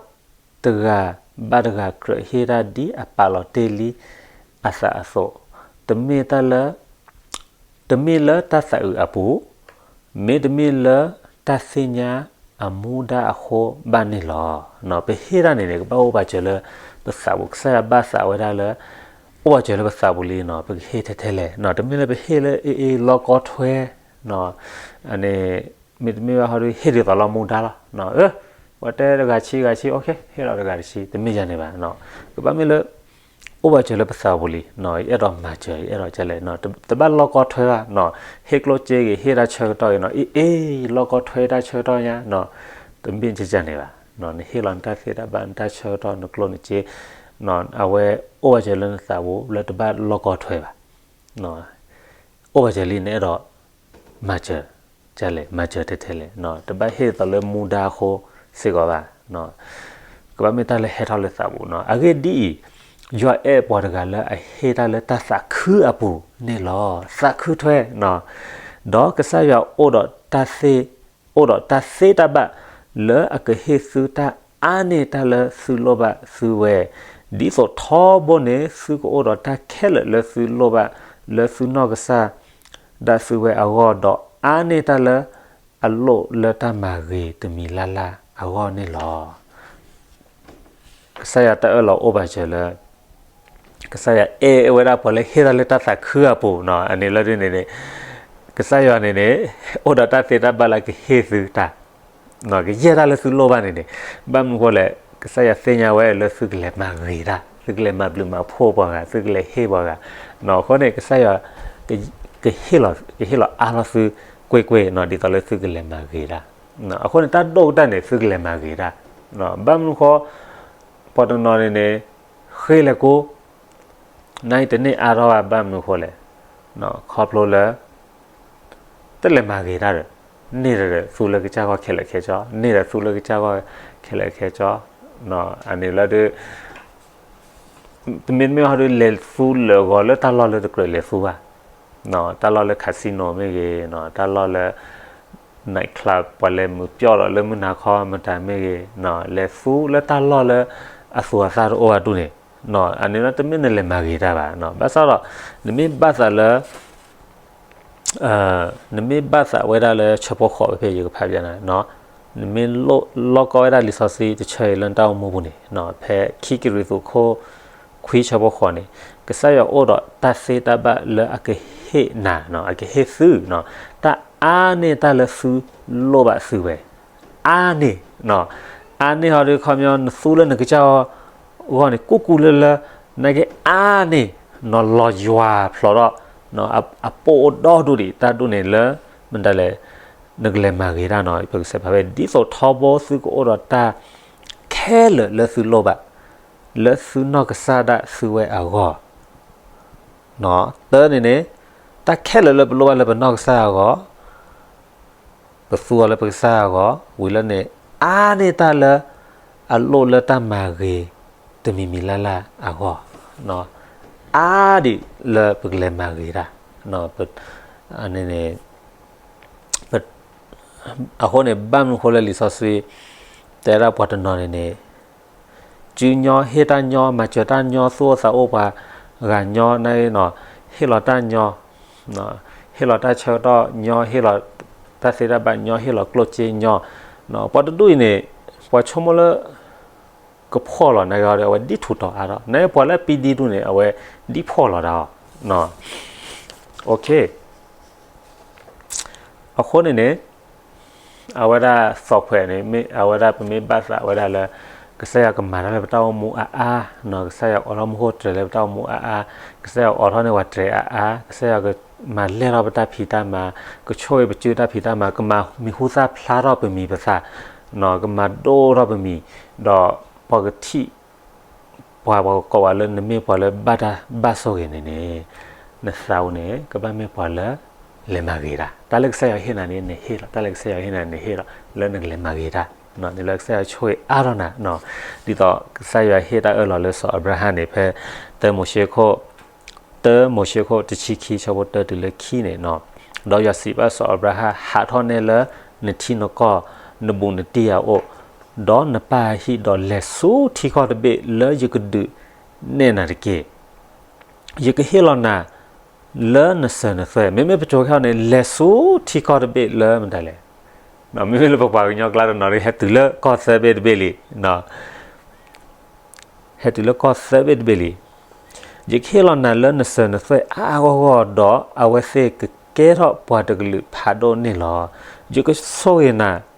တဂၤဘၣ်တဂၤ ကြၢးဟ့ၣ်တၢ်ဒ်အပာ်လီၤတ့ၢ်လံအသးအသိး, တမ့ၢ်တၢ်လၢ တမ့ၢ်လၢတၢ်သးအုးအပူၤ, မ့တမ့ၢ်လၢတၢ်သ့ၣ်ညါအမူဒါအဃိဘၣ်န့ၣ်လီၤ. ပဟ့ၣ်တၢ်န့ၣ်န့ၣ် ကဘၣ်အိၣ်ပာ်စၢၤလၢပသးပူၤ, ကစၢ်ယွၤဘၣ်သးဝဲဒၣ်လၢ အိၣ်ပာ်စၢၤလၢပသးပူၤလံနီၤ, ပကဟ့ၣ်ထဲထဲလဲၣ်, တမ့ၢ်လၢပဟ့ၣ်လၢအ့ၣ်အ့ၣ်လီၢ်ကီထွဲ န့ၣ် မ့တမ့ၢ်ဘၣ်ဟီဒီး ဟ့ၣ်ဒ်သိးလီၤမူဒါလီၤ. ပှၤတဲတဂၤဆံဂၤဆံ အိၣ်ခ့ ဟ့ၣ်လီၤတဂၤတဆံ တမ့ၢ်ယၤန့ၣ်ဘၣ်. ကဘၣ်မ့ၢ်လၢ အိၣ်ပာ်စၢၤလၢပသးပူၤလံ, ယအဲၣ်ဒိးမၤစၢၤ ယအဲၣ်ဒိးကလဲၣ်, တဘၣ်လီၢ်ကီထွဲဘၣ်, ဟ့ၣ်ကျိၣ်စ့ဂ့ၤ ဟ့ၣ်တၢ်ဆၢကတီၢ်ဂ့ၤနီၤ, အ့ၣ်အ့ၣ် လီၢ်ကီထွဲတၢ်ဆၢကတီၢ်ညါ, တမ့ၢ်ယၤန့ၣ်ဘၣ်. နဟ့ၣ်လီၤနတၢ်သ့တၢ်ဘၣ် နတၢ်ဆၢကတီၢ် နကျိၣ်နစ့, အဝဲအိၣ်ပာ်စၢၤလၢနသးပူၤ လၢတဘၣ်လီၢ်ကီထွဲဘၣ်. အိၣ်ပာ်စၢၤလံ နအဲၣ်ဒိး မၤစၢၤ ကလဲၣ် မၤစၢၤထဲထဲလဲၣ်, တဘၣ်ဟ့ၣ်သိးလၢမူဒါအဃိစ့ၢ်ကီးဘၣ်. ကဘၣ်မ့ၢ်တၢ်လၢဟဲထီၣ်လၢသးပူၤနီၤ. အဂ့ၢ်ဒ်အံၤ, ယွၤအဲၣ်ပှၤတဂၤလၢအဟ့ၣ်တၢ်လၢတၢ်သးခုအပူၤန့ၣ်လီၤ. သးခုထွဲ, ဒီးကစၢ်ယွၤအိၣ်ဒီးတၢ်သ့, အိၣ်ဒီးတၢ်သ့တၢ်ဘၣ်လၢအကဟ့ၣ်သုတၢ်အါန့ၢ်တၢ်လၢသုလိၣ်ဘၣ်သုဝဲ, ဒ်သိးထီဘိန့ၣ် သုကအိၣ်ဒီးတၢ်ခဲလၢာ်လၢသုလိၣ်ဘၣ် လၢသုနီၢ်ကစၢ်ဒၣ်သုဝဲအဂီၢ်, ဒီးအါန့ၢ်တၢ်လၢအလိၣ်လၢတၢ်မၤဂ့ၤတမံၤလၢ်လၢ်အဂီၢ်န့ၣ်လီၤ. ကစၢ်ယွၤတၢ်အၢၣ်လီၤအိၣ်ဘၣ်စၢၤလၢ ကစၢ်ယွၤအဲၣ်ဝဲဒၣ်ပှၤလၢဟ့ၣ်တၢ်လၢတၢ်သးခုအပူၤ, အန့ၣ်လၢဒ်န့ၣ်န့ၣ် ကစၢ်ယွၤန့ၣ်န့ၣ် အိၣ်ဒီးတၢ်သ့တၢ်ဘၣ်လၢကဟ့ၣ်သုတၢ်, ကယဲၢ်တၢ်လၢသုလိၣ်ဘၣ်န့ၣ်န့ၣ်, ဘၣ်မနုၤဃိလဲၣ်, ကစၢ်ယွၤသ့ၣ်ညါဝဲလၢသုကလဲၤမၤဂ့ၤတၢ်, သုကလဲၤမၤဘျုးမၤဖှိၣ်ပှၤဂၤ, သုကလဲၤဟ့ၣ်ပှၤဂၤ, အဃိန့ၣ် ကစၢ်ယွၤ ကဟ့ၣ်လီၤအါထီၣ်သုကွ့ၢ်ကွ့ၢ် ဒ်သိးလၢသုကလဲၤမၤဂ့ၤတၢ်, အဃိန့ၣ် တၢ်ဒိၣ်ကတၢၢ်န့ၣ် သုကလဲၤမၤဂ့ၤတၢ်, ဘၣ်မနုၤဃိ ပှၤတနီၤန့ၣ်န့ၣ် ဃ့လဲၤကိ နတန့ၢ်အါထီၣ်ဘၣ် ဘၣ်မနုၤဃိလဲၣ်, ခီဖျိလၢ တလဲၤမၤဂ့ၤတၢ်ဒီး န့ၢ်ဒီးသူလၢကစၢ်ဂီၢ်ခဲလၢာ်ခဲဆ့, န့ၢ်ဒီးသူလၢကစၢ်ဂီၢ်ခဲလၢာ်ခဲဆ့, အန့ၣ်လၢဒုး တမ့တမ့ၢ်ဟီဒုး လဲၤသူလၢာ်ဂီၤလၢတၢ်လီၢ်လၢတကြၢးလဲၤသူဘၣ်, တၢ်လီၢ်လၢ casino မ့ၢ်ဂ့ၤ, တၢ်လီၢ်လၢ night club ပှၤလဲၤမုာ်ပျီၢ်ဒီးလၢမုၢ်နၤခီမတၤမ့ၢ်ဂ့ၤ, လဲၤသူလၢတၢ်လီၢ်လၢအသူအသၣ်တအိၣ်ဘၣ်ဒူၣ်န့ၣ်, အန့ၣ်လၢတမ့ၢ်နလဲၤမၤဂ့ၤတၢ်ဘၣ်, ဘၣ်ဆၣ်ဒီး နမ့ၢ်ဘၣ်သးလၢ နမ့ၢ်ဘၣ်သးဝဲဒၣ်လၢဆၢဖိဃီးဖဲဖဲယကဖးပျါနၤ, နမ့ၢ်လီၢ်ကီဝဲဒၣ်လံာ်စီဆှံတဆၢအံၤလၢနတၢ်အိၣ်မူပူၤန့ၣ်, ဖဲခံကရံၣ်သူးခိၣ်ခွံဆၢဖိဃီးန့ၣ်, ကစၢ်ယွၤအိၣ်ဒီးတၢ်သ့တၢ်ဘၣ်လၢအကဟ့ၣ်နၤ, အကဟ့ၣ်သု တၢ်အါန့ၢ်တၢ်လၢသုလိၣ်ဘၣ်သုဝဲ, အါန့ၢ်, အါန့ၢ်ဟီဒုး ခီပညီ နသူလၢနကစၢ်ဂီၢ်န့ၣ် ကူၣ်ကူၣ်လၢလၢ နာ်က့အါန့ၢ် နလီၤယွၤဖျိးထီၣ် အပိာ်အိၣ်ဒီဒူၣ်ဒံး တၢ်ဒူၣ်န့ၣ်လၢ မတၤလဲၣ် နကလဲၤမၤဂ့ၤတၢ်နီၤ ပကစဲးဖးဖဲ ဒ်သိးထီဘိသုကအိၣ်ဒီးတၢ်ခဲလၢာ်လၢသုလိၣ်ဘၣ် လၢသုနီၢ်ကစၢ်ဒၣ်သုဝဲအဂီၢ် တၢန့ၣ်န့ၣ် တၢ်ခဲလၢာ်လၢပလိၣ်ဘၣ်လၢပနီၢ်ကစၢ်အဂီၢ် ပသူအီၤလၢပကစၢ်အဂီၢ် ဝံၤလၢန့ၣ် အါန့ၢ်တၢ်လၢ အလိၣ်လၢတၢ်မၤဂ့ၤ တမံၤမံၤလၢ်လၢ်အဂီၢ် အါဒံးလၢပကလဲၤမၤဂ့ၤတၢ် န့ၣ် အဃိန့ၣ် ဘၣ်မနုၤဃိလၢလံာ်စီဆှံ တဲဒၣ်ပှၤတနီၤန့ၣ်န့ၣ် စုညီ ဟ့ၣ်တၢ်ညီ မၤစၢၤတၢ်ညီ သူၣ်အိၣ်သးအိၣ်ပှၤဂၤညီ န ဟ့ၣ်လီၤတၢ်ညီ ဟ့ၣ်လီၤတၢ်ဆၢကတီၢ်ညီ ဟ့ၣ်လီၤတၢ်သ့တၢ်ဘၣ်ညီ ဟ့ၣ်လီၤကျိၣ်စ့ညီ ပှၤတဒူၣ်အံၤန့ၣ် ပှၤဆိကမိၣ်လၢ ကဖှီၣ်လီၤ နဂၤဒီး အဝဲဒ်ထူးတီၤအါထီၣ် နပှၤလၢပံဒံဒူၣ်န့ၣ် အဝဲဒ်ဖှီၣ်လီၤတၢ်အီၤ အဃိန့ၣ်န့ၣ် အဝဲဒၣ်သီၣ်ခွဲးန့ၣ် အဝဲဒၣ်ပမ့ၢ်ဘၣ်သးဝဲဒၣ်လၢ ကစၢ်ယွၤကမၤတၢ်လၢပတၢ်အိၣ်မူအါအါ ကစၢ်ယွၤအိးထီၣ်မူခိၣ်တြဲၤလၢပတၢ်အိၣ်မူအါအါ ကစၢ်ယွၤအိးထီၣ်န့ၢ်ပှၤတြဲၤအါအါ ကစၢ်ယွၤကမၤလဲၢ်ထီၣ်ပတၢ်ဖံးတၢ်မၤ ကဆိၣ်ဂ့ၤပစုတၢ်ဖံးတၢ်မၤ ကမၤမံၤဟူသၣ်ဖျါထီၣ်ပမံၤပသၣ် ကမၤဒိၣ်ထီၣ်ပမံၤ ဒီးပှၤကထံၣ် ပှၤပှၤကကိးဝဲလၢနမ့ၢ်ပှၤလၢဘၣ်တၢ်ဘၣ်ဆိၣ်ဂ့ၤန့ၣ်န့ၣ် နသးပူၤန့ၣ် ကဘၣ်မ့ၢ်ပှၤလၢ လဲၤမၤဂ့ၤတၢ် တၢ်လၢကစၢ်ယွၤဟ့ၣ်နၤန့ၣ် နဟ့ၣ်လီၤ တၢ်လၢကစၢ်ယွၤဟ့ၣ်နၤန့ၣ် နဟ့ၣ်လီၤ လၢနကလဲၤမၤဂ့ၤတၢ် န့ၣ်လၢကစၢ်ယွၤဆိၣ်ဂ့ၤအါထီၣ်နၤ ဒ်သိးကစၢ်ယွၤဟ့ၣ်တၢ်အၢၣ်လီၤလၢစီၤအၤဘြၤဟၣ်န့ၣ် ဖဲ တၢမိၤၡ့ခိၣ် တၢမိၤၡ့ခိၣ်တဆံခံ ဆၢဖိတၢတုၤလၢခံန့ၣ် ဒီးယွၤစံးဘၣ်စီၤအၤဘြၤဟၣ် ဟးထီၣ်နဲလၢနထံနကီၢ် နဘူးနတံၢ်အအိၣ် ဒီးနပၢ်အဟံၣ် ဒီးလဲၤဆူထံကီၢ်တဘ့ၣ်လၢယကဒုးနဲၣ်နၤတက့ၢ်. ယကဟ့ၣ်လီၤနၤ လၢနစၢၤနသွဲၣ် မ့မ့ၢ်ပကိးခဲအံၤန့ၣ် လဲၤဆူထံကီၢ်တဘ့ၣ်လၢမတၤလဲၣ် မ့မ့ၢ်လၢပပှၤကညီကျါတနီၤ ဟဲတုၤလၢကီၢ်သၢဘ့ၣ်တဘ့ၣ်လံ ဟဲတုၤလၢကီၢ်သၢဘ့ၣ်တဘ့ၣ်လံ. ယကဟ့ၣ်လီၤနၤလၢနစၢၤနသွဲၣ်အါအါဂီၢ်ဂီၢ် ဒီးအဝဲသ့ၣ်ကကဲထီၣ်ပှၤတကလုာ်ဖးဒိၣ်န့ၢ်လီၤ. ယကဆိၣ်ဂ့ၤနၤ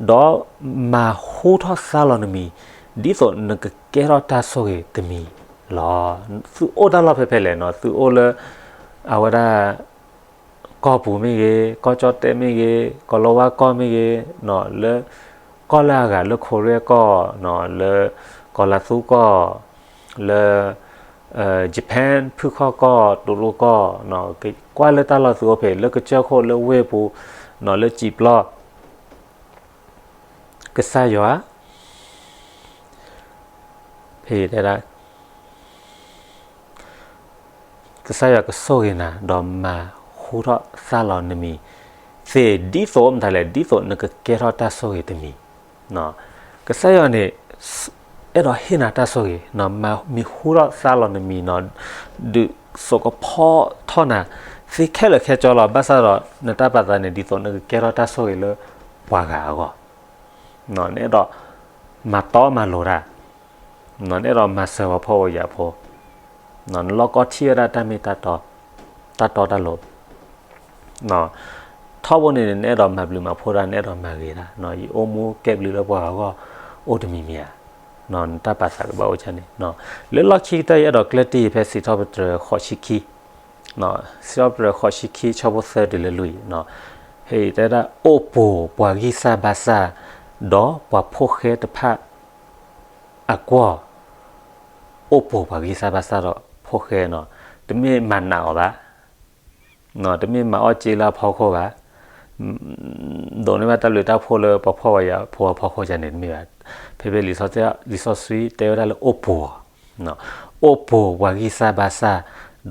ဒီးမၤဟူထီၣ်သါလီၤနမံၤ ဒ်သိးနကကဲထီၣ်တၢ်ဆိၣ်ဂ့ၤတမံၤလီၤ. သုအိၣ်တၢ်လီၢ်ဖဲဖဲလဲၣ်နီၤ သုအိၣ်လၢ အဝဲဒၣ် ကီၢ်ပူၤမ့ၢ်ဂ့ၤ, ကီၢ်ကၠီၣ်တဲၣ်မ့ၢ်ဂ့ၤ, ကီၢ်လီဝါကီၢ်မ့ၢ်ဂ့ၤ, လၢ ကီၢ်လၢအဂၤ လၢ Korea ကီၢ်, လၢ ကီၢ်လၤသူကီၢ်, လၢ Japan ဖုၣ်ခီၣ်ကီၢ်, တူၣ်လိၣ်ကီၢ်, ကွၢ်လၢတၢ်လီၢ်သုအိၣ်ဖဲ လၢကစၢၢ်ခိၣ် လၢဝ့ၢ်ပူၤ, လၢစံာ်ပျီ ကစၢ်ယွၤ ဖဲတဲဒၣ် ကစၢ်ယွၤကဆိၣ်ဂ့ၤနၤ ဒီးမၤဟူထီၣ်သါလီၤနမံၤသ့ၣ် ဒ်သိးမတၤလဲၣ် ဒ်သိးနကကဲထီၣ်တၢ်ဆိၣ်ဂ့ၤတမံၤ. ကစၢ်ယွၤန့ၣ် အဲၣ်ဒိးဟ့ၣ်နၤတၢ်ဆိၣ်ဂ့ၤ, မၤမံၤဟူထီၣ်သါလီၤနမံၤနီၤ, ဒုးစိာ်ကဖီထီၣ်နၤသ့ခဲလၢာ်ခဲဆ့လီၤ. ဘၣ်ဆၣ်ဒီး နတၢ်ပာ်သးန့ၣ် ဒ်သိးနကကဲထီၣ်တၢ်ဆိၣ်ဂ့ၤလၢပှၤဂၤအဂီၢ်, နအဲၣ်ဒိးမၤတီမၤလိၤတၢ်, နအဲၣ်ဒိးမၤစၢၤပှၤဖှီၣ်ဖိယာ်ဖိ, နလီၢ်ကီထံၣ်ဝဲဒၣ်တၢ်မ့ၢ်တၢ်တီ, တၢ်တီတၢ်လိၤ, ထီဘိန့ၣ်န့ၣ် နအဲၣ်ဒိးမၤဘျုးမၤဖှိၣ်တၢ်, နအဲၣ်ဒိးမၤဂ့ၤတၢ်, ယအိၣ်မူကဲဘျုးလၢပှၤဂၤအဂီၢ် အိၣ်တမံၤမံၤဧါ, နတၢ်ပာ်သးကဘၣ်အိၣ်န့ၣ်. လၢလီၢ်ခံကတၢၢ် ယအဲၣ်ဒိးကျၢၢ်တံၢ်ဖဲစံးထီၣ်ပတြၢၤဃိးဆံခံ, စံးထီၣ်ပတြၢၤဃိးဆံခံ ဆၢဖိသၢတုၤလၢလွံၢ်, ဟဲတဲဒၣ် အိၣ်ပိာ်ပှၤဂံၢ်စၢ်ဘါစၢ် ဒီးပှၤဖိၣ်ဃဲတဖၣ်အကွီၢ်, အိၣ်ပိာ်ပှၤဂံၢ်စၢ်ဘါစၢ်ဒီးဖိၣ်ဃဲနီၤ, တမ့ၢ်မၤနးအီၤဘၣ်, တမ့ၢ်မၤအီၣ်စ့လၢအဖီခိၣ်ဘၣ်, ဒိးန့ၢ်ဘၣ်တၢ်ဘျုးတၢ်ဖှိၣ်လၢပှၤဖှီၣ်ပှၤယာ်ဖိအဖီခိၣ်န့ၣ်တမ့ၢ်ဘၣ်. ဖဲဖဲ လံာ်စီဆှံတဲဝဲဒၣ်လၢအိၣ်ပိာ်, အိၣ်ပိာ်ပှၤဂံၢ်စၢ်ဘါစၢ်,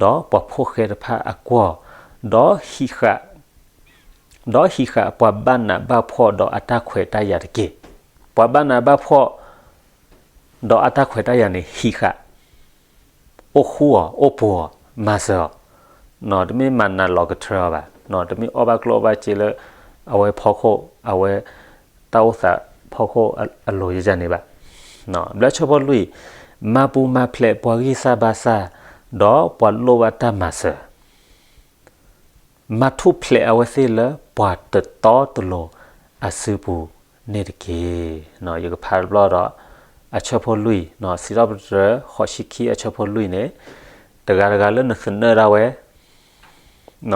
ဒီးပှၤဖိၣ်ဃဲတဖၣ်အကွီၢ်, ဒီးဟံးဃာ် ဒီးဟံးဃာ်ပှၤဘၣ်နးဘၣ်ဖှီၣ်ဒီးအတၢ်ခွဲးတၢ်ယာ်တက့ၢ်. ပှၤဘၣ်နးဘၣ်ဖှီၣ် ဒီးအတၢ်ခွဲးတၢ်ယာ်န့ၣ် ဟံးဃာ်, အိၣ်ဃူအီၤ, အိၣ်ပိာ်အီၤ, မၤစၢၤအီၤ, တမ့ၢ်မၤနးလီၤကထၢအီၤဘၣ်, တမ့ၢ်အီၣ်ဘၣ်ကျိၣ်အီၣ်ဘၣ်စ့လၢအဝဲဖီခိၣ်, အဝဲတၢ်အိၣ်သးဖီခိၣ်အလိၤယန့ၣ်ဘၣ်. ဘျၢဆၢဖိလွံၢ်, မၤပူၤမၤဖျဲးပှၤဂံၢ်စၢ်ဘါစၢ်, ဒီးပှၤလိၣ်ဘၣ်တၢ်မၤစၢၤ မၤထူၣ်ဖျဲးအဝဲသ့ၣ်လၢပှၤတတီတလိၤအစုပူၤန့ၣ်တက့ၢ်. ယကဖးတဘျီဒီး အဆၢဖိလွံၢ်, စံးထီၣ်ပတြၢၤဃိးဆံခံအဆၢဖိလွံၢ်န့ၣ်, တဂၤတဂၤလၢနသနၢၣ်ဒၣ်ဝဲ, န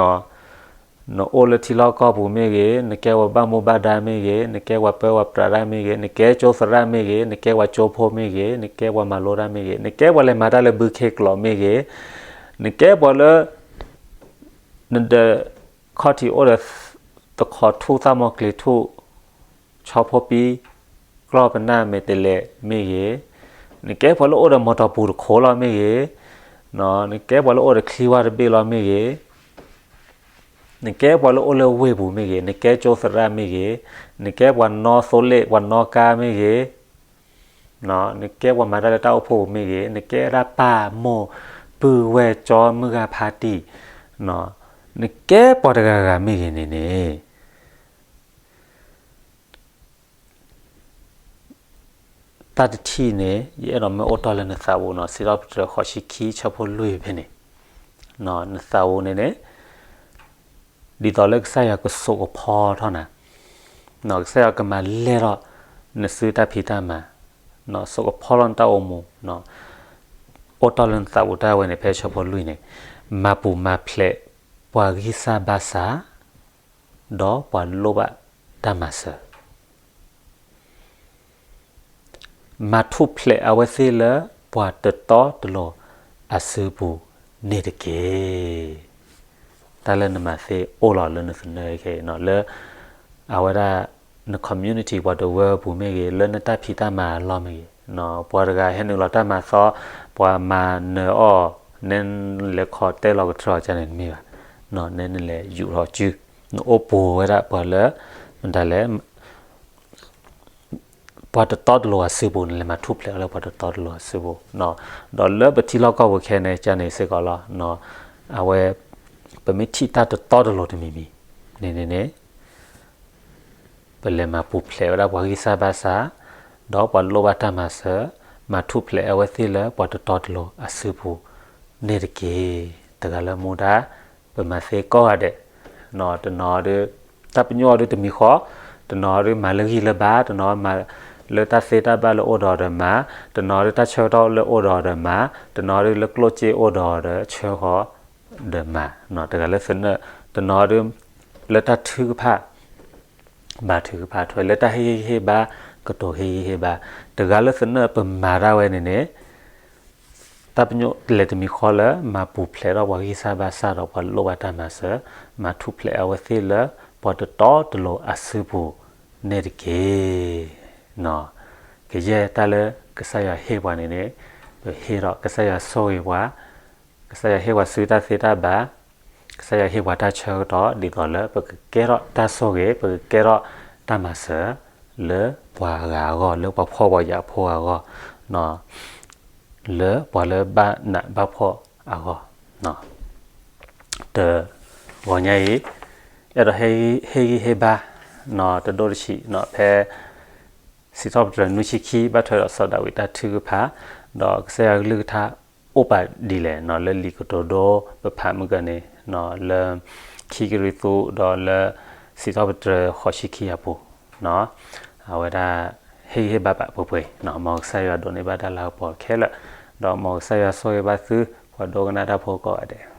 အိၣ်လၢထံလီၢ်ကီၢ်ပူၤမ့ၢ်ဂ့ၤ, နကဲပှၤဘၣ်မူဘၣ်ဒါမ့ၢ်ဂ့ၤ, နကဲပှၤပၢပှၤပြးတၢ်မ့ၢ်ဂ့ၤ, နကဲကၠိသရၣ်မ့ၢ်ဂ့ၤ, နကဲပှၤကၠိဖိမ့ၢ်ဂ့ၤ, နကဲပှၤမၤလိတၢ်မ့ၢ်ဂ့ၤ, နကဲပှၤလဲၤမၤတၢ်လၢဘုခ့ကျိးမ့ၢ်ဂ့ၤ, နကဲပှၤလၢ နဒၢးခီၣ်ထံးအိၣ်ဒီး တခီထူၣ်သၣ်မီကျ့ၤထူၣ်, ဆီဖိပံ, ကျီၢ်ပနၢ်မဲာ်တဲးလဲးမ့ၢ်ဂ့ၤ, နကဲပှၤလၢအိၣ်ဒီးမီတီပူၤတခိၣ်လီၤမ့ၢ်ဂ့ၤ, နကဲပှၤလၢအိၣ်ဒီးချံဝါတဘ့ၣ်လီၤမ့ၢ်ဂ့ၤ, နကဲပှၤလၢအိၣ်လၢဝ့ၢ်ပူၤမ့ၢ်ဂ့ၤ, နကဲကၠိသရၣ်မ့ၢ်ဂ့ၤ, နကဲပှၤနီၣ်သိလ့ၣ်ပှၤနီၣ်ကါမ့ၢ်ဂ့ၤ, နကဲပှၤမၤတၢ်လၢတၢ်အိၣ်ဖှိၣ်ပူၤမ့ၢ်ဂ့ၤ, နကဲဒၣ်ပၢ်မိၢ်ပုၢ်ဝဲၢ်ကၠီမုၢ်ဂၤဖါတံၢ်, နကဲပှၤတဂၤဂၤမ့ၢ်ဂ့ၤန့ၣ်န့ၣ်, တၢ်တထံၣ်န့ၣ် ယအဲၣ်ဒိးမ့ၢ်အိၣ်တီၢ်လၢနသးပူၤနီၤ, စံးထီၣ်ပတြၢၤဃိးဆံခံဆၢဖိလွံၢ်ဖဲန့ၣ်, နသးပူၤန့ၣ်န့ၣ် ဒ်သိးလၢကစၢ်ယွၤကစိာ်ကဖီထီၣ်နၤ, ကစၢ်ယွၤကမၤလဲၢ်ထီၣ်နစုတၢ်ဖံးတၢ်မၤ, စိာ်ကဖီထီၣ်နတၢ်အိၣ်မူ, အိၣ်တီၢ်လၢနသးပူၤတၢ်ဝဲန့ၣ် ဖဲဆၢဖိလွံၢ်န့ၣ်, မၤပူၤမၤဖျဲးပှၤဂံၢ်စၢ်ဘါစၢ် ဒီးပှၤလိၣ်ဘၣ်တၢ်မၤစၢၤ မၤထူၣ်ဖျဲးအဝဲသ့ၣ်လၢပှၤတတီတလိၤအစုပူၤန့ၣ်တက့ၢ်. တၢ်လၢနမၤသ့အိၣ်လီၤလၢနသနၢၣ်ခဲအံၤနီၤ, လၢအဝဲဒၣ် န community ပှၤတဝၢပူၤမ့ၢ်ဂ့ၤ, လၢနတၢ်ဖံးတၢ်မၤအလီၢ်မ့ၢ်ဂ့ၤ, ပှၤတဂၤဟဲနုာ်လီၤတၢ်မၤသီ, ပှၤမၤနၢၤအီၤ, နဲနလဲၤခီတဲလီၤကထၢအီၤကန့ၣ်တမ့ၢ်ဘၣ်, နဲနလဲၤယူာ်ထီၣ်စု, နအိၣ်ပိာ်ဝဲဒၣ်ပှၤလၢ မတၤလဲၣ် ပှၤတတီတလိၤအစုပူၤန့ၣ် လဲၤမၤထူၣ်ဖျဲးအီၤလၢပှၤတတီတလိၤအစုပူၤ, ဒီးလၢပထံလီၢ်ကီၢ်ပူၤခဲအံၤန့ၣ် ကန့ၣ်စ့ၢ်ကီးလီၤ, အဝဲ ပမ့ၢ်ထံၣ်တၢ်တတီတလိၤတမံၤမံၤန့ၣ်န့ၣ်န့ၣ် ပလဲၤမၤပူၤဖျဲးဝဲဒၣ်ပှၤဂံၢ်စၢ်ဘါစၢ်, ဒီးပှၤလိၣ်ဘၣ်တၢ်မၤစၢၤ, မၤထူၣ်ဖျဲးအဝဲသ့ၣ်လၢပှၤတတီတလိၤအစုပူၤန့ၣ်တက့ၢ်. တဂၤလၢမူဒါ ပမၤသ့ကိးဂၤဒဲး, တနီၤဒီး တၢ်ပညိၣ်အီၤဒီးတမံၤဃီ, တနီၤဒီးမၤလၢဂံၢ်လၢဘါ, တနီၤမၤလၢတၢ်သ့တၢ်ဘၣ်လၢအိၣ်ဒီးအီၤဒီးမၤ, တနီၤဒီးတၢ်ဆၢကတီၢ်လၢအိၣ်ဒီးအီၤဒီးမၤ, တနီၤဒီးလၢကျိၣ်စ့အိၣ်ဒီးအီၤဒီးဆၢဃီၤဒီးမၤ, တဂၤလၢသနၢၣ်, တနီၤဒီး လၢတၢ်ထုကဖၣ် ဘါထုကဖၣ်ထွဲ, လၢတၢ်ဟ့ၣ်ဂံၢ်ဟ့ၣ်ဘါ ကတိၤဟ့ၣ်ဂံၢ်ဟ့ၣ်ဘါ, တဂၤလၢသနၢၣ်ပမၤတၢ်ဝဲန့ၣ်န့ၣ် တၢ်ပညိၣ်လဲၤတမံၤဃီလၢ မၤပူၤဖျဲးထီၣ်ပှၤဂံၢ်စၢ်ဘါစၢ်ဒီးပှၤလိၣ်ဘၣ်တၢ်မၤစၢၤ, မၤထူၣ်ဖျဲးအဝဲသ့ၣ်လၢပှၤတတီတလိၤအစုပူၤန့ၣ်တက့ၢ်. ကယဲၢ်တၢ်လၢကစၢ်ယွၤဟ့ၣ်ပှၤန့ၣ်န့ၣ်, ပဟ့ၣ်ဒီးကစၢ်ယွၤဆိၣ်ဂ့ၤပှၤ, ကစၢ်ယွၤဟ့ၣ်ပှၤစုတၢ်သ့တၢ်ဘၣ်, ကစၢ်ယွၤဟ့ၣ်ပှၤတၢ်ဆၢကတီၢ် ဒ်သိးလၢပကကဲထီၣ်တၢ်ဆိၣ်ဂ့ၤ, ပကကဲထီၣ်တၢ်မၤစၢၤ လၢပှၤဂၤအဂီၢ်, လၢပှၤဖှီၣ်ပှၤယာ်ဖိအဂီၢ်, လၢပှၤလၢဘၣ်နးဘၣ်ဖှီၣ်အဂီၢ်. တဂီၤညါအံၤ အဲၣ်ဒိးဟ့ၣ်ဂံၢ်ဟ့ၣ်ဘါ တဒိၣ်တဆံး ဖဲ စံးထီၣ်ပတြၢၤနွံဆံခံ ဘၣ်ထွဲဒီးစီၤဒၤဝံးတၢ်ထုကဖၣ်, ဒီးကစၢ်ယွၤကလုၢ်ကထါအိၣ်ပာ်ဒ်လဲၣ်န့ၣ် လၢလံာ်ကတိၤဒိပဖးမုၢ်ကန့ၣ် လၢခံကရံၣ်သူး ဒီးလၢစံးထီၣ်ပတြၢၤဃိးဆံခံအပူၤ, အဝဲဒၣ် ဟ့ၣ်ဂံၢ်ဟ့ၣ်ဘါဘၣ်ပှဲၤပှဲၤ, မ်ကစၢ်ယွၤဒိးန့ၢ်ဘၣ်တၢ်လၤကပီၤခဲလၢာ်, ဒီးမ်ကစၢ်ယွၤဆိၣ်ဂ့ၤဘၣ်သု ပှၤဒိကနၣ်တၢ်ဖိကိးဂၤဒဲး.